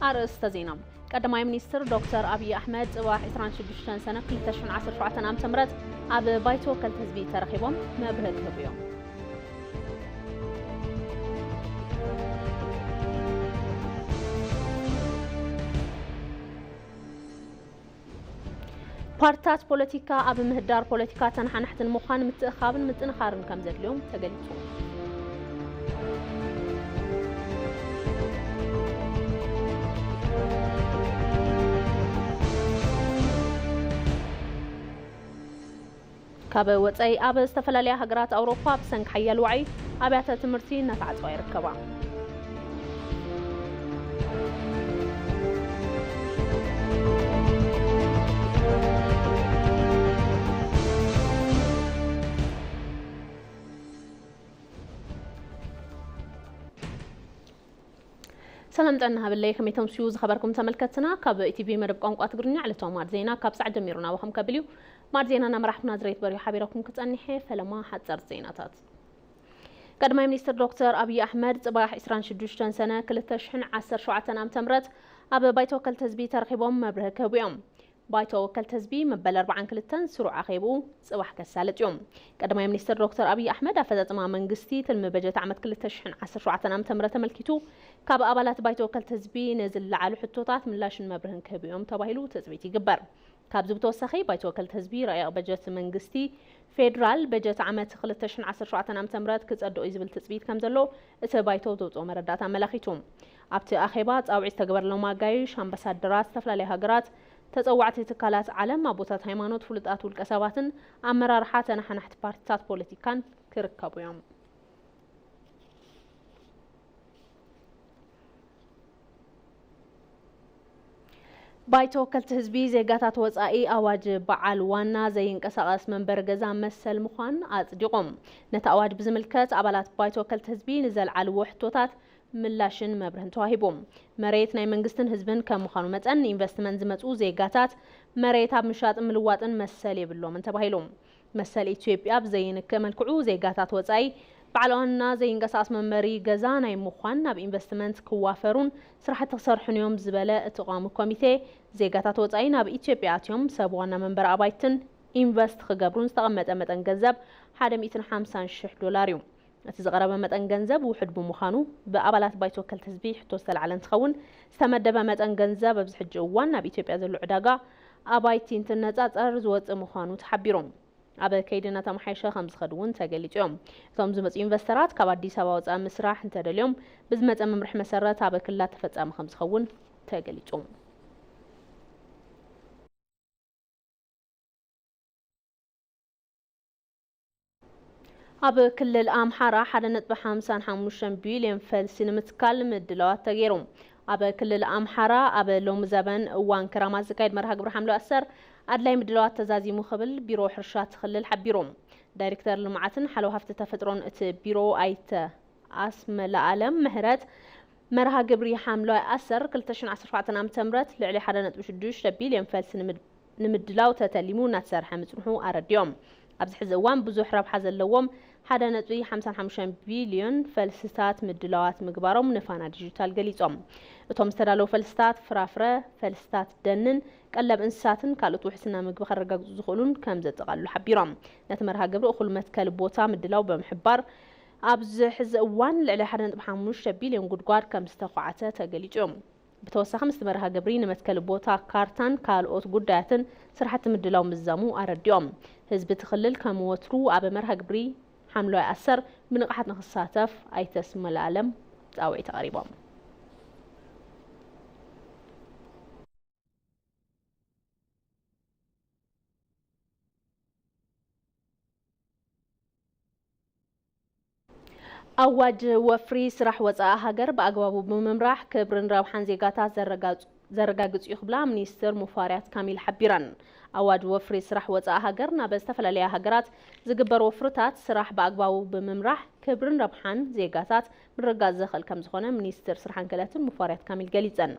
ኣርእስተ ዜና። ቀዳማይ ሚኒስትር ዶክተር ኣብይ ኣሕመድ ጽባሕ ዕስራን ሽዱሽተን ሰነ ክልተ ሽሕን ዓሰርተ ሸውዓተን ዓመተ ምህረት ኣብ ባይቶ ወከልቲ ህዝቢ ተረኺቦም መብርሂ ክህቡ እዮም። ፓርትታት ፖለቲካ ኣብ ምህዳር ፖለቲካ ተነሓናሕቲ ንምዃን ምትእኻብን ምጥንኻርን ከም ዘድልዮም ተገሊጹ። ካብ ወጻኢ፣ ኣብ ዝተፈላለያ ሃገራት ኣውሮፓ ብሰንኪ ሓያል ዋዒ ኣብያተ ትምህርቲ እናተዓጽዋ ይርከባ። ሰላም ጥዕና ሃበለይ፣ ከመይ ተምስዩ ዝኸበርኩም ተመልከትና። ካብ ኢቲቪ መደብ ቋንቋ ትግርኛ ዕለታዊ ማዕድ ዜና ካብ ሰዓት ጀሚሩ ናባኹም ከብል እዩ። ማዕድ ዜና እናመራሕኩ ናዝሬት በርሂ ሓቢረኩም ክጸንሕ እየ። ፈለማ ሓጸርቲ ዜናታት። ቀዳማይ ሚኒስትር ዶክተር ኣብይ ኣሕመድ ጽባሕ ዕስራን ሽዱሽተን ሰነ ክልተ ሽሕን ዓሰርተ ሸውዓተን ዓመተ ምህረት ኣብ ባይቶ ወከልቲ ህዝቢ ተረኺቦም መብርሂ ክህቡ እዮም። ባይቶ ወከልቲ ህዝቢ መበል ኣርባዓን ክልተን ስሩዕ ኣኼብኡ ጽባሕ ከሳልጥ እዩ። ቀዳማይ ሚኒስትር ዶክተር ኣብይ ኣሕመድ ኣፈጻጽማ መንግስቲ ትልሚ በጀት ዓመት ክልተ ሽሕን ዓሰርተ ሸውዓተን ዓመተ ምህረት ተመልኪቱ ካብ ኣባላት ባይቶ ወከልቲ ህዝቢ ንዝለዓሉ ሕቶታት ምላሽን መብርህን ክህቡ እዮም ተባሂሉ ትጽቢት ይግበር። ካብዚ ብተወሳኺ ባይቶ ወከልቲ ህዝቢ ረቂቕ በጀት መንግስቲ ፌዴራል በጀት ዓመት ክልተ ሽሕን ዓሰርተ ሸውዓተን ዓመተ ምህረት ክጸድቕ እዩ ዝብል ትጽቢት ከም ዘሎ እቲ ባይቶ ዘውጽኦ መረዳእታ ኣመላኺቱ። ኣብቲ ኣኼባ ጻውዒት ዝተገበረሎም ኣጋይሽ፣ ኣምባሳደራት ዝተፈላለያ ሃገራት፣ ተጸዋዕቲ ትካላት ዓለም፣ ኣቦታት ሃይማኖት፣ ፍሉጣት ውልቀ ሰባትን ኣመራርሓ ተነሓናሕቲ ፓርቲታት ፖለቲካን ክርከቡ እዮም። ባይቶ ወከልቲ ህዝቢ ዜጋታት ወጻኢ ኣዋጅ በዓል ዋና ዘይንቀሳቐስ መንበሪ ገዛ መሰል ምዃን ኣጽዲቑ። ነቲ ኣዋጅ ብዝምልከት ኣባላት ባይቶ ወከልቲ ህዝቢ ንዘልዓልዎ ሕቶታት ምላሽን መብርህን ተዋሂቡ። መሬት ናይ መንግስትን ህዝብን ከም ምዃኑ መጠን ንኢንቨስትመንት ዝመጹ ዜጋታት መሬት ኣብ ምሻጥን ምልዋጥን መሰል የብሎምን ተባሂሉ። መሰል ኢትዮጵያ ብዘይንክእ መልክዑ ዜጋታት ወጻኢ ባዕል ዋና ዘይንቀሳቐስ መንበሪ ገዛ ናይ ምዃን ናብ ኢንቨስትመንት ክዋፈሩን ስራሕቲ ክሰርሑን እዮም ዝበለ እቲ ቋሚ ኮሚቴ፣ ዜጋታት ወጻኢ ናብ ኢትዮጵያ ኣትዮም ሰብ ዋና መንበሪ ኣባይትን ኢንቨስት ክገብሩን ዝተቐመጠ መጠን ገንዘብ ሓደ ሚእትን ሓምሳን ሽሕ ዶላር እዩ። እቲ ዝቐረበ መጠን ገንዘብ ውሑድ ብምዃኑ ብኣባላት ባይቶ ወከልቲ ህዝቢ ሕቶ ዝተላዕለ እንትኸውን፣ ዝተመደበ መጠን ገንዘብ ኣብዚ ሕጂ እዋን ናብ ኢትዮጵያ ዘሎ ዕዳጋ ኣባይቲ እንትነጻጸር ዝወጽእ ምዃኑ ተሓቢሩ። ኣብ ከይዲ እናተመሓየሸ ከም ዝኸድ እውን ተገሊጹ እዮም። እቶም ዝመጹ ኢንቨስተራት ካብ ኣዲስ ኣበባ ወጻኢ ምስራሕ እንተደልዮም ብዝመጸ መምርሒ መሰረት ኣብ ክልላት ተፈጻሚ ከም ዝኸውን ተገሊጹ። ኣብ ክልል ኣምሓራ ሓደ ነጥቢ ሓምሳን ሓሙሽተን ቢልዮን ፈልሲ ንምትካል ምድላዋት ተገይሩ። ኣብ ክልል ኣምሓራ ኣብ ሎሚ ዘበን እዋን ክራማት ዝካየድ መርሃ ግብሪ ሓምለዋይ ኣሰር ኣድላይ ምድላዋት ተዛዚሙ ክብል ቢሮ ሕርሻ እቲ ክልል ሓቢሩ። ዳይሬክተር ልምዓትን ሓለዋ ሃፍቲ ተፈጥሮን እቲ ቢሮ ኣይተ ኣስመለኣለም ምህረት፣ መርሃ ግብሪ ሓምለዋይ ኣሰር ክልተ ሽሕን ዓሰርተ ሸውዓተን ዓመተ ምህረት ልዕሊ ሓደ ነጥቢ ሽዱሽተ ቢልዮን ፈልሲ ንምድ-፣ ንምድላው ተተሊሙ እናተሰርሐ ምጽንሑ ኣረዲኦም። ኣብዚ ሕዚ እዋን ብዙሕ ረብሓ ዘለዎም ሓደ ነጥቢ ሓምሳን ሓሙሽተን ቢልዮን ፈልስታት ምድላዋት ምግባሮም ንፋና ዲጂታል ገሊጾም። እቶም ዝተዳለዉ ፈልስታት ፍራፍረ፣ ፈልስታት ደንን ቀለብ እንስሳትን ካልኦት ውሕስና ምግቢ ከረጋግጹ ዝኽእሉን ከም ዘጠቓልሉ ሓቢሮም። ነቲ መርሃ ግብሪ እኹል መትከሊ ቦታ ምድላው ብምሕባር፣ ኣብዚ ሕዚ እዋን ልዕሊ ሓደ ነጥቢ ሓሙሽተ ቢልዮን ጉድጓድ ከም ዝተዃዕተ ተገሊጹ እዩ። ብተወሳኺ ምስቲ መርሃ ግብሪ ንመትከሊ ቦታ ካርታን ካልኦት ጉዳያትን ስራሕቲ ምድላው ምዝዛሙ ኣረዲኦም። ህዝቢ እቲ ክልል ከም ወትሩ ኣብ መርሃ ግብሪ ሓምለዋይ ኣሰር ብንቕሓት ንኽሳተፍ ኣይተ ኣስመለኣለም ጻውዒት ኣቕሪቦም። ኣዋጅ ወፍሪ ስራሕ ወጻኢ ሃገር ብኣግባቡ ብምምራሕ ክብርን ረብሓን ዜጋታት ዘረጋጹ-፣ ዘረጋግጽ እዩ ክብላ ሚኒስትር ሙፈሪያት ካሚል ሓቢረን። ኣዋጅ ወፍሪ ስራሕ ወጻኢ ሃገር ናብ ዝተፈላለያ ሃገራት ዝግበር ወፍርታት ስራሕ ብኣግባቡ ብምምራሕ ክብርን ረብሓን ዜጋታት ምርግጋጽ ዘኽእል ከም ዝኾነ ሚኒስትር ስራሕን ክእለትን ሙፈሪያት ካሚል ገሊጸን።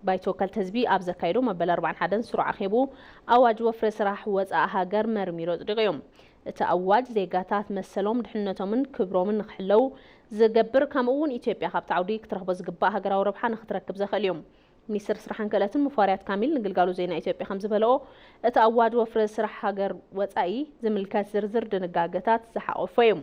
ባይቶ ወከልቲ ህዝቢ ኣብ ዘካየዶ መበል ኣርባዓን ሓደን ስሩዕ ኣኼብኡ፣ ኣዋጅ ወፍሪ ስራሕ ወጻኢ ሃገር መርሚሩ ኣጽዲቑ እዩ። እቲ ኣዋጅ ዜጋታት መሰሎም፣ ድሕንነቶምን ክብሮምን ንኽሕለዉ ዝገብር፣ ከምኡ እውን ኢትዮጵያ ካብቲ ዓውዲ ክትረኽቦ ዝግባእ ሃገራዊ ረብሓ ንኽትረክብ ዘኽእል እዩ። ሚኒስትር ስራሕን ክእለትን ሙፈሪያት ካሚል ንግልጋሎት ዜና ኢትዮጵያ ከም ዝበለኦ፣ እቲ ኣዋጅ ወፍሪ ስራሕ ሃገር ወጻኢ ዝምልከት ዝርዝር ድንጋገታት ዝሓቖፈ እዩ።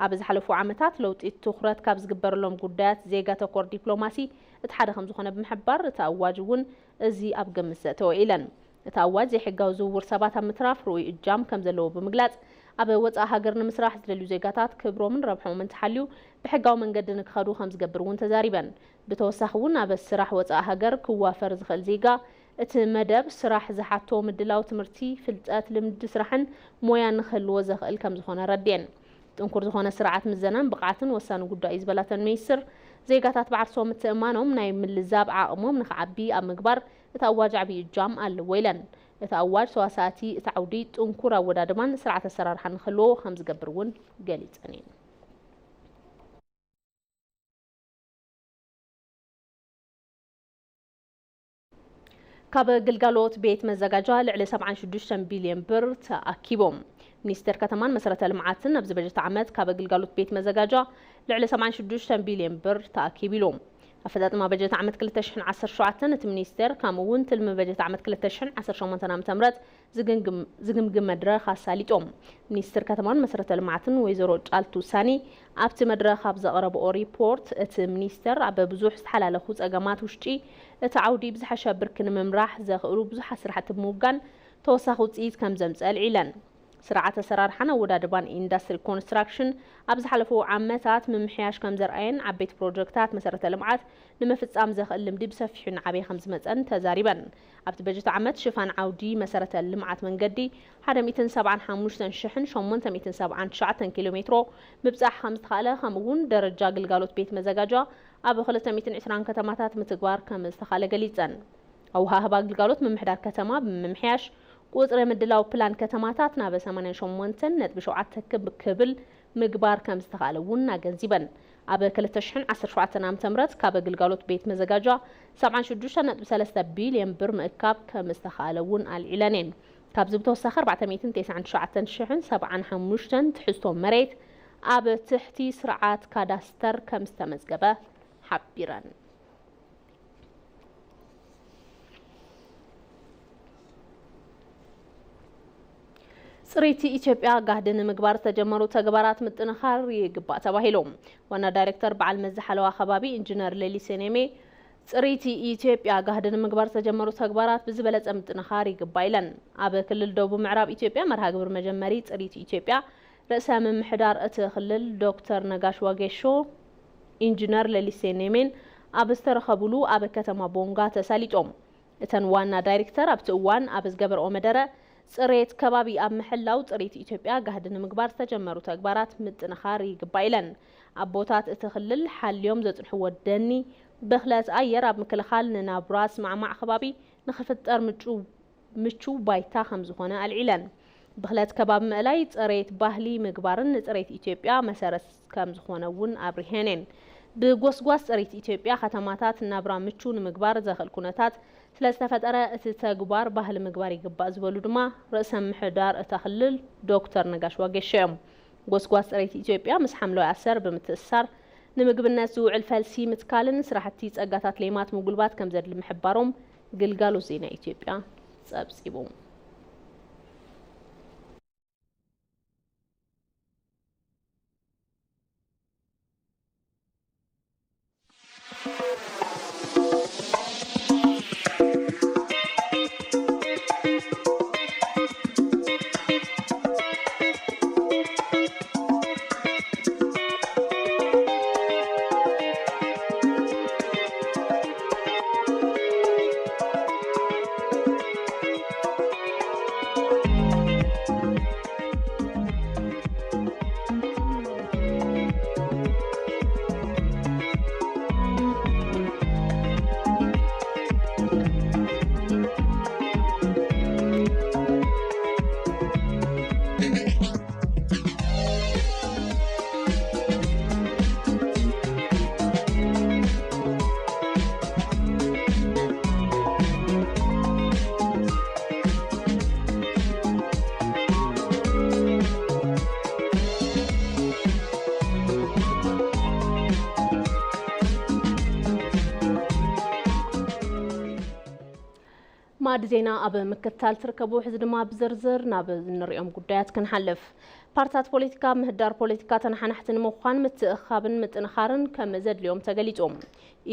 ኣብ ዝሓለፉ ዓመታት ለውጢ ትኹረት ካብ ዝግበረሎም ጉዳያት ዜጋ ተኮር ዲፕሎማሲ እቲ ሓደ ከም ዝኾነ ብምሕባር፣ እቲ ኣዋጅ እውን እዚ ኣብ ግምት ዘእተወ ኢለን። እቲ ኣዋጅ ዘይሕጋዊ ዝውውር ሰባት ኣብ ምትራፍ ርኡይ እጃም ከም ዘለዎ ብምግላጽ፣ ኣብ ወጻኢ ሃገር ንምስራሕ ዝደልዩ ዜጋታት ክብሮምን ረብሖምን ተሓልዩ ብሕጋዊ መንገዲ ንክኸዱ ከም ዝገብር እውን ተዛሪበን። ብተወሳኺ እውን ኣብ ስራሕ ወጻኢ ሃገር ክዋፈር ዝኽእል ዜጋ እቲ መደብ ስራሕ ዝሓቶ ምድላው ትምህርቲ፣ ፍልጠት፣ ልምዲ ስራሕን ሞያን ንክህልዎ ዘኽእል ከም ዝኾነ ረድየን። ጥንኩር ዝኾነ ስርዓት ምዘናን ብቕዓትን ወሳኒ ጉዳይ እዩ ዝበላተን ሚኒስትር፣ ዜጋታት ብዓርሶም ምትእማኖም ናይ ምልዛብ ዓቕሞም ንክዓቢ ኣብ ምግባር እቲ ኣዋጅ ዓብዪ እጃም ኣለዎ ኢለን። እቲ ኣዋጅ ተዋሳእቲ እቲ ዓውዲ ጥንኩር ኣወዳድባን ስርዓት ኣሰራርሓን ንክህልዎ ከም ዝገብር እውን ገሊፀን እየን። ካብ ግልጋሎት ቤት መዘጋጃ ልዕሊ ሰብዓን ሽዱሽተን ቢልዮን ብር ተኣኪቦም። ሚኒስቴር ከተማን መሰረተ ልምዓትን ኣብዚ በጀት ዓመት ካብ ግልጋሎት ቤት መዘጋጃ ልዕሊ ሰብዓን ሽዱሽተን ቢልዮን ብር ተኣኪቡ ኢሉ። ኣፈጻጽማ በጀት ዓመት ክልተ ሽሕን ዓሰርተ ሸውዓተን እቲ ሚኒስቴር፣ ከምኡ እውን ትልሚ በጀት ዓመት ክልተ ሽሕን ዓሰርተ ሸሞንተን ዓመተ ምህረት ዝግምግም-፣ ዝግምግም መድረኽ ኣሳሊጦም። ሚኒስትር ከተማን መሰረተ ልምዓትን ወይዘሮ ጫልቱ ሳኒ ኣብቲ መድረኽ ኣብ ዘቕረብኦ ሪፖርት፣ እቲ ሚኒስቴር ኣብ ብዙሕ ዝተሓላለኹ ጸገማት ውሽጢ እቲ ዓውዲ ብዝሓሸ ብርኪ ንምምራሕ ዘኽእሉ ብዙሓት ስራሕቲ ብምውጋን ተወሳኺ ውፅኢት ከም ዘምፀ ኣልዒለን። ስርዓት ኣሰራርሓን ኣወዳድባን ኢንዳስትሪ ኮንስትራክሽን ኣብ ዝሓለፉ ዓመታት ምምሕያሽ ከም ዘርኣየን ዓበይቲ ፕሮጀክታት መሰረተ ልምዓት ንምፍፃም ዘኽእል ልምዲ ብሰፊሑ እናዓበየ ከም ዝመፀን ተዛሪበን። ኣብቲ በጀት ዓመት ሽፋን ዓውዲ መሰረተ ልምዓት መንገዲ ሓደ ሚእትን ሰብዓን ሓሙሽተን ሽሕን ሸሞንተ ሚእትን ሰብዓን ትሽዓተን ኪሎ ሜትሮ ምብፃሕ ከም ዝተኻእለ፣ ከምኡ እውን ደረጃ ግልጋሎት ቤት መዘጋጃ ኣብ ክልተ ሚእትን ዕስራን ከተማታት ምትግባር ከም ዝተኻእለ ገሊፀን። ኣወሃህባ ግልጋሎት ምምሕዳር ከተማ ብምምሕያሽ፣ ቁፅሪ ምድላው ፕላን ከተማታት ናብ ሰማንያን ሸሞንተን ነጥቢ ሸውዓተ ክብ ክብል ምግባር ከም ዝተኻእለ እውን ኣገንዚበን። ኣብ ክልተ ሽሕን ዓሰርተ ሸውዓተን ዓመተ ምህረት ካብ ግልጋሎት ቤት መዘጋጃ ሰብዓን ሽዱሽተን ነጥቢ ሰለስተ ቢልዮን ብር ምእካብ ከም ዝተኻእለ እውን ኣልዒለን እየን። ካብዚ ብተወሳኺ ኣርባዕተ ሚእትን ተስዓን ትሽዓተን ሽሕን ሰብዓን ሓሙሽተን ትሕዝቶ መሬት ኣብ ትሕቲ ስርዓት ካዳስተር ከም ዝተመዝገበ ሓቢረን። ጽሬት ኢትዮጵያ ጋህዲ ንምግባር ዝተጀመሩ ተግባራት ምጥንኻር ይግባእ ተባሂሉ። ዋና ዳይሬክተር በዓል መዚ ሓለዋ ከባቢ ኢንጂነር ሌሊሴ ኔሜ፣ ጽሬት ኢትዮጵያ ጋህዲ ንምግባር ዝተጀመሩ ተግባራት ብዝበለጸ ምጥንኻር ይግባእ ኢለን። ኣብ ክልል ደቡብ ምዕራብ ኢትዮጵያ መርሃ ግብሪ መጀመሪ ጽሬት ኢትዮጵያ ርእሰ ምምሕዳር እቲ ክልል ዶክተር ነጋሽ ዋጌሾ ኢንጂነር ሌሊሴ ኔሜን ኣብ ዝተረኸቡሉ ኣብ ከተማ ቦንጋ ተሳሊጦም። እተን ዋና ዳይሬክተር ኣብቲ እዋን ኣብ ዝገበርኦ መደረ፣ ጽሬት ከባቢ ኣብ ምሕላው ጽሬት ኢትዮጵያ ጋህዲ ንምግባር ዝተጀመሩ ተግባራት ምጥንኻር ይግባእ ኢለን። ኣቦታት እቲ ክልል ሓልዮም ዘጽንሕዎ ደኒ ብኽለት ኣየር ኣብ ምክልኻል ንናብራ ስማዕማዕ ከባቢ ንኽፍጠር ምቹ ምቹው ባይታ ከም ዝኾነ ኣልዒለን። ብኽለት ከባቢ ምእላይ ጽሬት ባህሊ ምግባርን ንጽሬት ኢትዮጵያ መሰረት ከም ዝኾነ እውን ኣብሪሀን እየን። ብጎስጓስ ጽሬት ኢትዮጵያ ከተማታት ናብራ ምቹው ንምግባር ዘኽእል ኩነታት ስለ ዝተፈጠረ እቲ ተግባር ባህሊ ምግባር ይግባእ ዝበሉ ድማ ርእሰ ምሕዳር እታ ክልል ዶክተር ነጋሽ ዋጌሾ እዮም። ጎስጓስ ጽሬት ኢትዮጵያ ምስ ሓምለዋይ ኣሰር ብምትእስሳር ንምግብነት ዝውዕል ፈልሲ ምትካልን ስራሕቲ ጸጋታት ሌማት ምጉልባት ከም ዘድሊ ምሕባሮም ግልጋሎት ዜና ኢትዮጵያ ጸብጺቡ። ኣዲ ዜና ኣብ ምክትታል ትርከቡ። ሕዚ ድማ ብዝርዝር ናብ እንሪኦም ጉዳያት ክንሓልፍ። ፓርትታት ፖለቲካ ምህዳር ፖለቲካ ተነሓናሕቲ ንምዃን ምትእኻብን ምጥንኻርን ከም ዘድልዮም ተገሊጹ።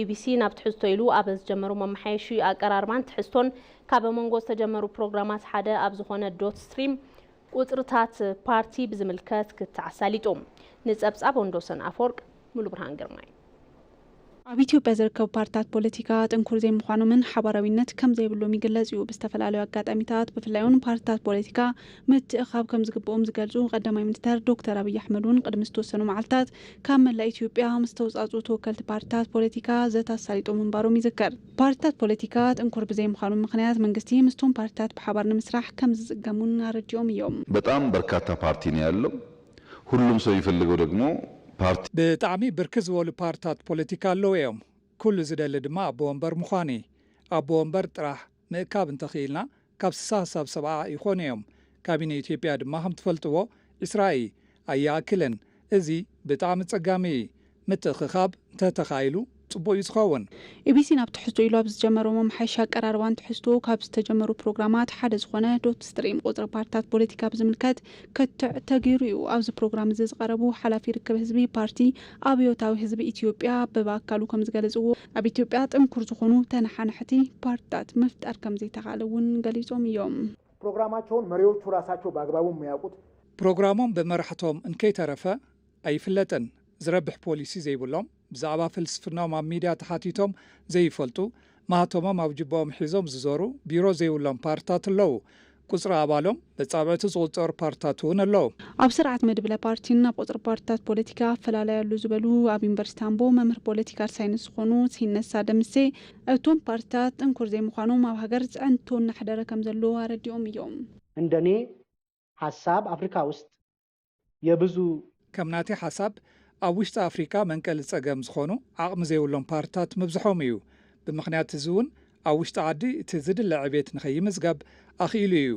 ኢቢሲ ናብ ትሕዝቶ ኢሉ ኣብ ዝጀመሩ መመሓየሺ ኣቀራርባን ትሕዝቶን ካብ መንጎ ዝተጀመሩ ፕሮግራማት ሓደ ኣብ ዝኾነ ዶት ስትሪም ቁጽርታት ፓርቲ ብዝምልከት ክትዕ ኣሳሊጡ። ንጸብጻብ ወንዶሰን ኣፈወርቅ፣ ሙሉ ብርሃን ግርማይ። ኣብ ኢትዮጵያ ዝርከቡ ፓርትታት ፖለቲካ ጥንኩር ዘይምዃኖምን ሓባራዊነት ከም ዘይብሎም ይግለጽ እዩ። ብዝተፈላለዩ ኣጋጣሚታት ብፍላይ እውን ፓርትታት ፖለቲካ ምትእኻብ ከም ዝግብኦም ዝገልጹ ቀዳማይ ሚኒስተር ዶክተር ኣብይ ኣሕመድ እውን ቅድሚ ዝተወሰኑ መዓልታት ካብ መላእ ኢትዮጵያ ምስ ተውጻጹ ተወከልቲ ፓርትታት ፖለቲካ ዘተ ኣሳሊጦም ምንባሮም ይዝከር። ፓርትታት ፖለቲካ ጥንኩር ብዘይምዃኑ ምኽንያት መንግስቲ ምስቶም ፓርትታት ብሓባር ንምስራሕ ከም ዝጽገም እውን ኣረዲኦም እዮም። በጣም በርካታ ፓርቲ ነው ያለው። ሁሉም ሰው የሚፈልገው ደግሞ ፓርቲ ብጣዕሚ ብርክት ዝበሉ ፓርትታት ፖለቲካ ኣለዉ እዮም። ኩሉ ዝደሊ ድማ ኣቦ ወንበር ምዃን እዩ። ኣቦ ወንበር ጥራሕ ምእካብ እንተኽኢልና ካብ ስሳ ክሳብ ሰብዓ ይኾኑ እዮም። ካቢነ ኢትዮጵያ ድማ ከም ትፈልጥዎ ዒስራ እዩ፣ ኣይኣክልን። እዚ ብጣዕሚ ጸጋሚ እዩ። ምትእኽኻብ እንተተኻኢሉ ጽቡቕ እዩ ዝኸውን። ኢቢሲ ናብ ትሕዝቶ ኢሉ ኣብ ዝጀመሮ መምሓይሻ ኣቀራርባን ትሕዝቶ ካብ ዝተጀመሩ ፕሮግራማት ሓደ ዝኾነ ዶት ስትሪም ቁጽሪ ፓርትታት ፖለቲካ ብዝምልከት ክትዕ ተገይሩ እዩ። ኣብዚ ፕሮግራም እዚ ዝቐረቡ ሓላፊ ርክብ ህዝቢ ፓርቲ ኣብዮታዊ ህዝቢ ኢትዮጵያ ብኣካሉ ከም ዝገለጽዎ ኣብ ኢትዮጵያ ጥንኩር ዝኾኑ ተነሓናሕቲ ፓርትታት ምፍጣር ከም ዘይተኻለ እውን ገሊጾም እዮም። ፕሮግራማቸውን መሪዎቹ ራሳቸው በአግባቡ የሚያውቁት ፕሮግራሞም ብመራሕቶም እንከይተረፈ ኣይፍለጥን። ዝረብሕ ፖሊሲ ዘይብሎም፣ ብዛዕባ ፍልስፍናኦም ኣብ ሚድያ ተሓቲቶም ዘይፈልጡ፣ ማህተሞም ኣብ ጅባኦም ሒዞም ዝዞሩ ቢሮ ዘይብሎም ፓርትታት ኣለዉ። ቁጽሪ ኣባሎም በጻብዕቲ ዝቑጸሩ ፓርትታት እውን ኣለዉ። ኣብ ስርዓት መድብለ ፓርቲን ኣብ ቁጽሪ ፓርትታት ፖለቲካ ኣፈላላይ ኣሉ ዝበሉ ኣብ ዩኒቨርሲቲ ኣምቦ መምህር ፖለቲካል ሳይንስ ዝኾኑ ሲነሳ ደምሴ፣ እቶም ፓርትታት ጥንኩር ዘይምዃኖም ኣብ ሃገር ጽዕንቶ እናሕደረ ከም ዘሎ ኣረዲኦም እዮም። እንደኔ ሐሳብ አፍሪካ ውስጥ የብዙ ከም ናተይ ሓሳብ ኣብ ውሽጢ ኣፍሪካ መንቀሊ ጸገም ዝኾኑ ዓቕሚ ዘይብሎም ፓርትታት ምብዝሖም እዩ። ብምኽንያት እዚ እውን ኣብ ውሽጢ ዓዲ እቲ ዝድለ ዕቤት ንኸይምዝገብ ኣኽኢሉ እዩ።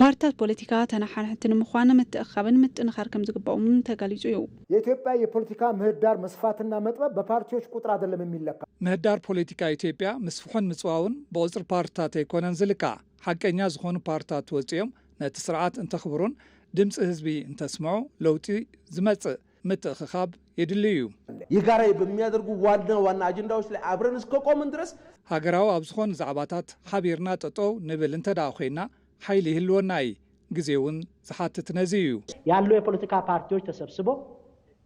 ፓርትታት ፖለቲካ ተነሓናሕቲ ንምዃን ምትእኻብን ምጥንኻር ከም ዝግባኦም ተጋሊጹ እዩ። የኢትዮጵያ የፖለቲካ ምህዳር መስፋትና መጥበብ በፓርቲዎች ቁጥር አይደለም የሚለካ። ምህዳር ፖለቲካ ኢትዮጵያ ምስፍሑን ምጽዋውን ብቑጽሪ ፓርትታት ኣይኮነን ዝልካዕ። ሓቀኛ ዝኾኑ ፓርትታት ወጺኦም ነቲ ስርዓት እንተኽብሩን ድምፂ ህዝቢ እንተስምዑ ለውጢ ዝመፅእ ምትእኽኻብ የድሊ እዩ። የጋራ በሚያደርጉ ዋና ዋና አጀንዳዎች ላይ አብረን እስከ ቆምን ድረስ ሃገራዊ ኣብ ዝኾኑ ዛዕባታት ሓቢርና ጠጠው ንብል እንተ ደኣ ኮይና ሓይሊ ይህልወና እዩ። ግዜ እውን ዝሓትት ነዚ እዩ። ያሉ የፖለቲካ ፓርቲዎች ተሰብስበው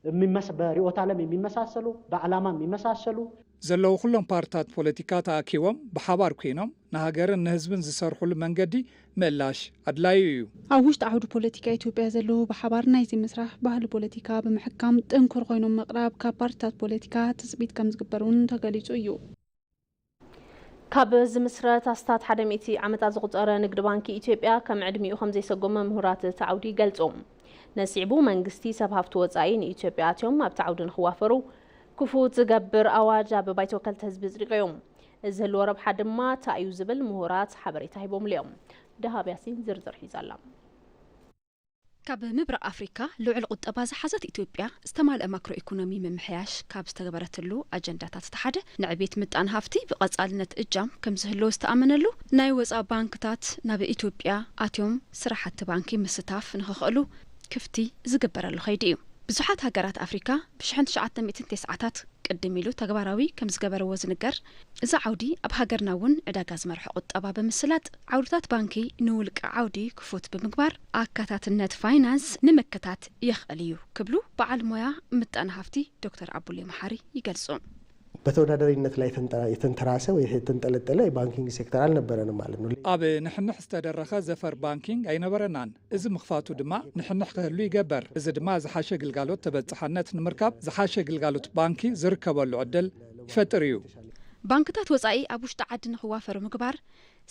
የሚመስ በርዕዮተ ዓለም የሚመሳሰሉ በዓላማ የሚመሳሰሉ ዘለዉ ኩሎም ፓርትታት ፖለቲካ ተኣኪቦም ብሓባር ኮይኖም ንሃገርን ንህዝብን ዝሰርሑሉ መንገዲ ምእላሽ ኣድላዩ እዩ። ኣብ ውሽጢ ዓውዲ ፖለቲካ ኢትዮጵያ ዘለዉ ብሓባር ናይዚ ምስራሕ ባህሊ ፖለቲካ ብምሕካም ጥንኩር ኮይኖም ምቕራብ ካብ ፓርትታት ፖለቲካ ትፅቢት ከም ዝግበር እውን ተገሊፁ እዩ። ካብ ዝምስረት ኣስታት ሓደ ሚእቲ ዓመታት ዘቑፀረ ንግዲ ባንኪ ኢትዮጵያ ከም ዕድሚኡ ከም ዘይሰጎመ ምሁራት እቲ ዓውዲ ይገልፁ። ነዚ ስዒቡ መንግስቲ ሰብ ሃፍቲ ወፃኢ ንኢትዮጵያ ኣትዮም ኣብቲ ዓውዲ ንክዋፈሩ ክፉት ዝገብር ኣዋጅ ኣብ ባይቶ ወከልቲ ህዝቢ ኣፅዲቑ እዩ። እዚ ዝህልዎ ረብሓ ድማ እንታይ እዩ ዝብል ምሁራት ሓበሬታ ሂቦምሉ እዮም። ደሃብ ያሲን ዝርዝር ሒዛ ኣላ። ካብ ምብራቕ ኣፍሪካ ልዑል ቁጠባ ዝሓዘት ኢትዮጵያ ዝተማልአ ማክሮ ኢኮኖሚ ምምሕያሽ ካብ ዝተገበረትሉ ኣጀንዳታት እቲ ሓደ ንዕቤት ምጣነ ሃፍቲ ብቐፃልነት እጃም ከም ዝህልዎ ዝተኣመነሉ ናይ ወፃኢ ባንክታት ናብ ኢትዮጵያ ኣትዮም ስራሕቲ ባንኪ ምስታፍ ንኽኽእሉ ክፍቲ ዝግበረሉ ከይዲ እዩ። ብዙሓት ሃገራት ኣፍሪካ ብሽሕን ትሽዓተ ሚእትን ተስዓታት ቅድም ኢሉ ተግባራዊ ከም ዝገበርዎ ዝንገር እዚ ዓውዲ ኣብ ሃገርና እውን ዕዳጋ ዝመርሖ ቁጠባ ብምስላጥ ዓውድታት ባንኪ ንውልቀ ዓውዲ ክፉት ብምግባር ኣካታትነት ፋይናንስ ንምክታት የኽእል እዩ ክብሉ በዓል ሞያ ምጣነ ሃፍቲ ዶክተር ኣቡሌ መሓሪ ይገልጹ። በተወዳዳሪነት ላይ የተንጠ- የተንተራሰ ወይ የተንጠለጠለ የባንኪንግ ሴክተር አልነበረንም ማለት ነው። ኣብ ንሕንሕ ዝተደረኸ ዘፈር ባንኪንግ ኣይነበረናን። እዚ ምኽፋቱ ድማ ንሕንሕ ክህሉ ይገብር። እዚ ድማ ዝሓሸ ግልጋሎት ተበጻሕነት ንምርካብ ዝሓሸ ግልጋሎት ባንኪ ዝርከበሉ ዕድል ይፈጥር እዩ። ባንክታት ወጻኢ ኣብ ውሽጢ ዓዲ ንኽዋፈሩ ምግባር፣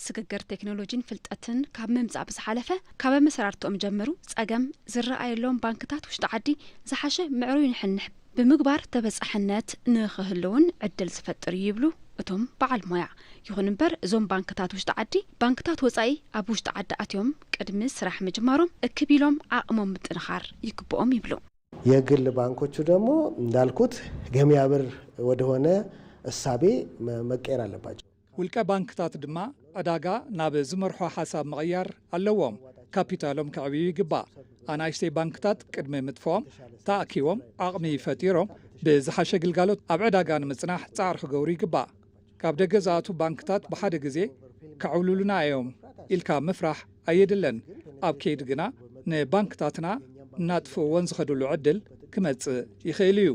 ስግግር ቴክኖሎጂን ፍልጠትን ካብ ምምጻእ ብዝሓለፈ ካብ ኣመሰራርትኦም ጀምሩ ጸገም ዝረኣየሎም ባንክታት ውሽጢ ዓዲ ዝሓሸ ምዕሩይ ንሕንሕ ብምግባር ተበጻሕነት ንኽህልውን ዕድል ዝፈጥር እዩ ይብሉ እቶም በዓል ሞያ። ይኹን እምበር እዞም ባንክታት ውሽጢ ዓዲ ባንክታት ወጻኢ ኣብ ውሽጢ ዓዲ ኣትዮም ቅድሚ ስራሕ ምጅማሮም እክብ ኢሎም ዓቕሞም ምጥንኻር ይግብኦም ይብሉ። የግል ባንኮቹ ደግሞ እንዳልኩት ገበያ መር ወደሆነ እሳቤ መ- መቀየር አለባቸው። ውልቀ ባንክታት ድማ ዕዳጋ ናብ ዝመርሖ ሓሳብ ምቕያር ኣለዎም። ካፒታሎም ከዕብዩ ይግባእ። ኣናእሽተይ ባንክታት ቅድሚ ምጥፍኦም ተኣኪቦም ዓቕሚ ፈጢሮም ብዝሓሸ ግልጋሎት ኣብ ዕዳጋ ንምጽናሕ ጻዕሪ ክገብሩ ይግባእ። ካብ ደገ ዝኣቱ ባንክታት ብሓደ ግዜ ከዕውልሉና እዮም ኢልካ ምፍራሕ ኣየድለን። ኣብ ከይዲ ግና ንባንክታትና እናጥፍእዎን ዝኸድሉ ዕድል ክመጽእ ይኽእል እዩ።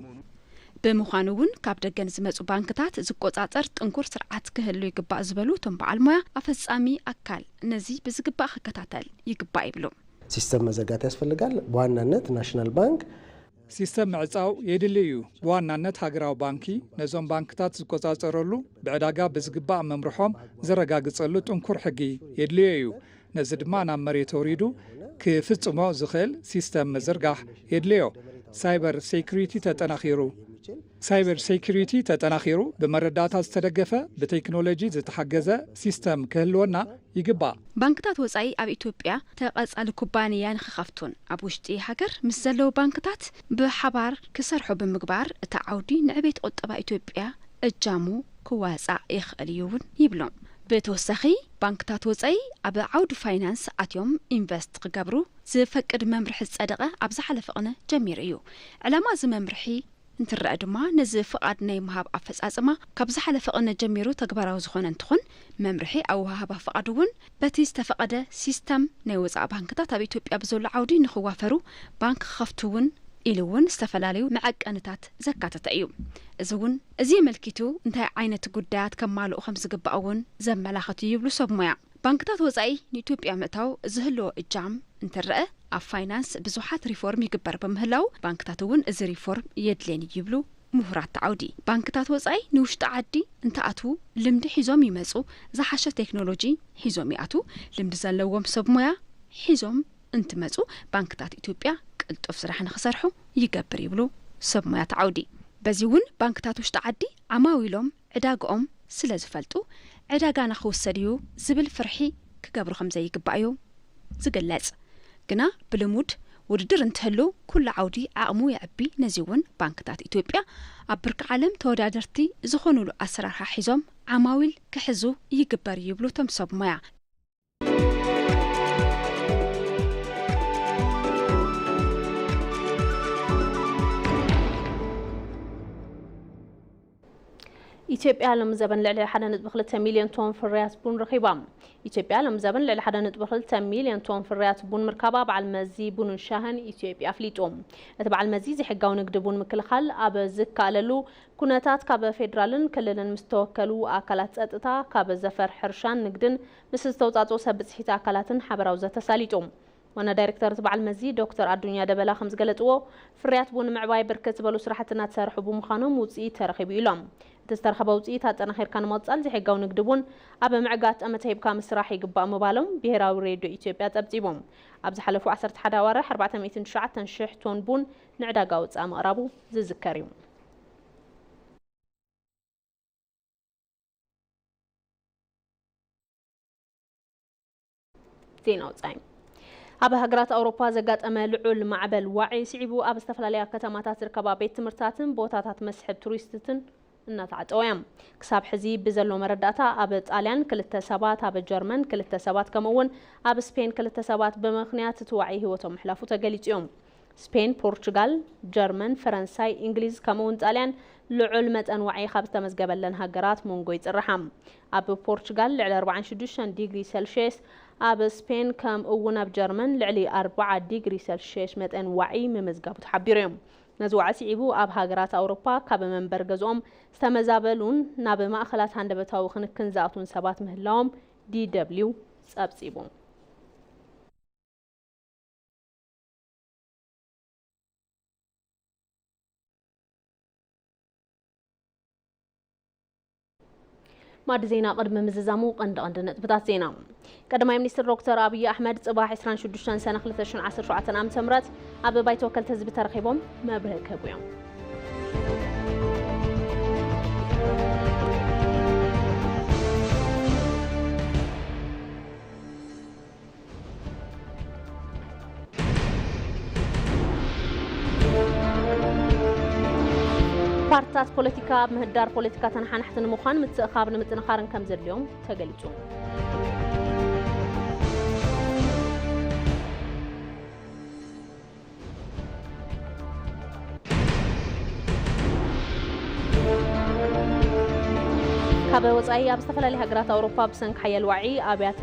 ብምዃኑ እውን ካብ ደገ ንዝመፁ ባንክታት ዝቆፃፀር ጥንኩር ስርዓት ክህሉ ይግባእ ዝበሉ እቶም በዓል ሞያ፣ ኣፈፃሚ ኣካል ነዚ ብዝግባእ ክከታተል ይግባእ ይብሉ። ሲስተም መዘርጋት ያስፈልጋል። ብዋናነት ናሽናል ባንክ ሲስተም ምዕፃው የድሊ እዩ። ብዋናነት ሃገራዊ ባንኪ ነዞም ባንክታት ዝቆፃፀረሉ፣ ብዕዳጋ ብዝግባእ መምርሖም ዘረጋግፀሉ ጥንኩር ሕጊ የድልዮ እዩ። ነዚ ድማ ናብ መሬት ወሪዱ ክፍፅሞ ዝኽእል ሲስተም ምዝርጋሕ የድልዮ። ሳይበር ሴኩሪቲ ተጠናኺሩ ሳይበር ሴኩሪቲ ተጠናኺሩ ብመረዳእታ ዝተደገፈ ብቴክኖሎጂ ዝተሓገዘ ሲስተም ክህልወና ይግባእ። ባንክታት ወፃኢ ኣብ ኢትዮጵያ ተቐፃሊ ኩባንያ ንክኸፍቱን ኣብ ውሽጢ ሃገር ምስ ዘለዉ ባንክታት ብሓባር ክሰርሑ ብምግባር እቲ ዓውዲ ንዕቤት ቁጠባ ኢትዮጵያ እጃሙ ክዋፃእ ይኽእል እዩ እውን ይብሎም። ብተወሳኺ ባንክታት ወፃኢ ኣብ ዓውዲ ፋይናንስ ኣትዮም ኢንቨስት ክገብሩ ዝፈቅድ መምርሒ ዝፀደቐ ኣብ ዝሓለፈ ቅነ ጀሚሩ እዩ። ዕላማ እዚ መምርሒ እንትረአ ድማ ነዚ ፍቓድ ናይ ምሃብ ኣፈፃፅማ ካብ ዝሓለፈ ቅነ ጀሚሩ ተግባራዊ ዝኾነ እንትኾን መምርሒ ኣወሃህባ ፍቓድ እውን በቲ ዝተፈቐደ ሲስተም ናይ ወፃኢ ባንክታት ኣብ ኢትዮጵያ ብዘሎ ዓውዲ ንክዋፈሩ ባንክ ክኸፍቱ እውን ኢሉ እውን ዝተፈላለዩ መዐቀንታት ዘካተተ እዩ። እዚ እውን እዚ ኣመልኪቱ እንታይ ዓይነት ጉዳያት ከማልኡ ከም ዝግባእ እውን ዘመላኽት እዩ ይብሉ ሰብ ሞያ። ባንክታት ወፃኢ ንኢትዮጵያ ምእታው ዝህልዎ እጃም እንትረአ ኣብ ፋይናንስ ብዙሓት ሪፎርም ይግበር ብምህላው ባንክታት እውን እዚ ሪፎርም የድልየን እዩ ይብሉ ምሁራት ዓውዲ። ባንክታት ወፃኢ ንውሽጢ ዓዲ እንትኣትዉ ልምዲ ሒዞም ይመፁ፣ ዝሓሸ ቴክኖሎጂ ሒዞም ይኣትዉ፣ ልምዲ ዘለዎም ሰብ ሞያ ሒዞም እንትመፁ ባንክታት ኢትዮጵያ ቅልጡፍ ስራሕ ንክሰርሑ ይገብር ይብሉ ሰብ ሞያ እቲ ዓውዲ። በዚ እውን ባንክታት ውሽጢ ዓዲ ዓማዊሎም ዕዳግኦም ስለ ዝፈልጡ ዕዳጋ ንክውሰድ እዩ ዝብል ፍርሒ ክገብሩ ከም ዘይግባእ እዩ ዝግለፅ። ግና ብልሙድ ውድድር እንትህሉ ኩሉ ዓውዲ ዓቕሙ የዕቢ። ነዚ እውን ባንክታት ኢትዮጵያ ኣብ ብርኪ ዓለም ተወዳደርቲ ዝኾኑሉ ኣሰራርሓ ሒዞም ዓማዊል ክሕዙ ይግበር እዩ ይብሉ እቶም ሰብ ሞያ። ኢትዮጵያ ሎሚ ዘበን ልዕሊ ሓደ ነጥቢ ክልተ ሚልዮን ቶን ፍርያት ቡን ረኺባ። ኢትዮጵያ ሎሚ ዘበን ልዕሊ ሓደ ነጥቢ ክልተ ሚልዮን ቶን ፍርያት ቡን ምርካባ በዓል መዚ ቡንን ሻህን ኢትዮጵያ ኣፍሊጡ። እቲ በዓል መዚ ዘይሕጋዊ ንግዲ ቡን ምክልኻል ኣብ ዝከኣለሉ ኩነታት ካብ ፌዴራልን ክልልን ምስ ተወከሉ ኣካላት ጸጥታ፣ ካብ ዘፈር ሕርሻን ንግድን ምስ ዝተውጻጽኡ ሰብ ብጽሒት ኣካላትን ሓበራዊ ዘተ ኣሳሊጡ። ዋና ዳይሬክተር እቲ በዓል መዚ ዶክተር ኣዱኛ ደበላ ከም ዝገለጽዎ፣ ፍርያት ቡን ንምዕባይ ብርክት ዝበሉ ስራሕቲ እናተሰርሑ ብምዃኖም ውፅኢት ተረኺቡ ኢሎም። እቲ ዝተረኸበ ውፅኢት ኣጠናኺርካ ንምቕፃል ዘይሕጋዊ ንግዲ ቡን ኣብ ምዕጋት ጠመተ ሂብካ ምስራሕ ይግባእ ምባሎም ብሄራዊ ሬድዮ ኢትዮጵያ ፀብፂቦም። ኣብ ዝሓለፉ ዓሰርተ ሓደ ኣዋርሕ ኣርባዕተ ሚእትን ትሽዓተን ሽሕ ቶን ቡን ንዕዳጋ ወፃኢ ምቕራቡ ዝዝከር እዩ። ዜና ወጻኢ። ኣብ ሃገራት ኣውሮፓ ዘጋጠመ ልዑል ማዕበል ዋዒ ስዒቡ ኣብ ዝተፈላለያ ከተማታት ዝርከባ ቤት ትምህርትታትን ቦታታት መስሕብ ቱሪስትትን እናተዓጸወ እዮም። ክሳብ ሕዚ ብዘሎ መረዳእታ ኣብ ጣልያን ክልተ ሰባት፣ ኣብ ጀርመን ክልተ ሰባት ከምኡ እውን ኣብ ስፔን ክልተ ሰባት ብምኽንያት እቲ ዋዒ ህይወቶም ምሕላፉ ተገሊጹ እዮም። ስፔን፣ ፖርቹጋል፣ ጀርመን፣ ፈረንሳይ፣ እንግሊዝ ከምኡ እውን ጣልያን ልዑል መጠን ዋዒ ካብ ዝተመዝገበለን ሃገራት መንጎ ይጽርሓ። ኣብ ፖርቹጋል ልዕሊ ኣርባዓን ሽዱሽተን ዲግሪ ሰልሽየስ፣ ኣብ ስፔን ከምኡ እውን ኣብ ጀርመን ልዕሊ ኣርባዓ ዲግሪ ሰልሽየስ መጠን ዋዒ ምምዝጋቡ ተሓቢሩ እዩ። ነዚ ዋዒ ስዒቡ ኣብ ሃገራት ኣውሮፓ ካብ መንበር ገዝኦም ዝተመዛበሉን ናብ ማእኸላት ሃንደበታዊ ክንክን ዝኣትዉን ሰባት ምህላዎም ዲ ደብሊው ጸብጺቡ። ማዕዲ ዜና ቅድሚ ምዝዛሙ ቀንዲ ቀንዲ ነጥብታት ዜና። ቀዳማይ ሚኒስትር ዶክተር ኣብይ ኣሕመድ ጽባሕ ዕስራን ሽዱሽተን ሰነ ክልተ ሽሕን ዓሰርተ ሸውዓተን ዓመተ ምህረት ኣብ ባይቶ ወከልቲ ህዝቢ ተረኺቦም መብርሂ ክህቡ እዮም። ፓርትታት ፖለቲካ ኣብ ምህዳር ፖለቲካ ተነሓናሕቲ ንምዃን ምትእኻብ ንምጥንኻርን ከም ዘድልዮም ተገሊጹ። ካብ ወጻኢ ኣብ ዝተፈላለዩ ሃገራት ኣውሮፓ ብሰንኪ ሓያል ዋዒ ኣብያተ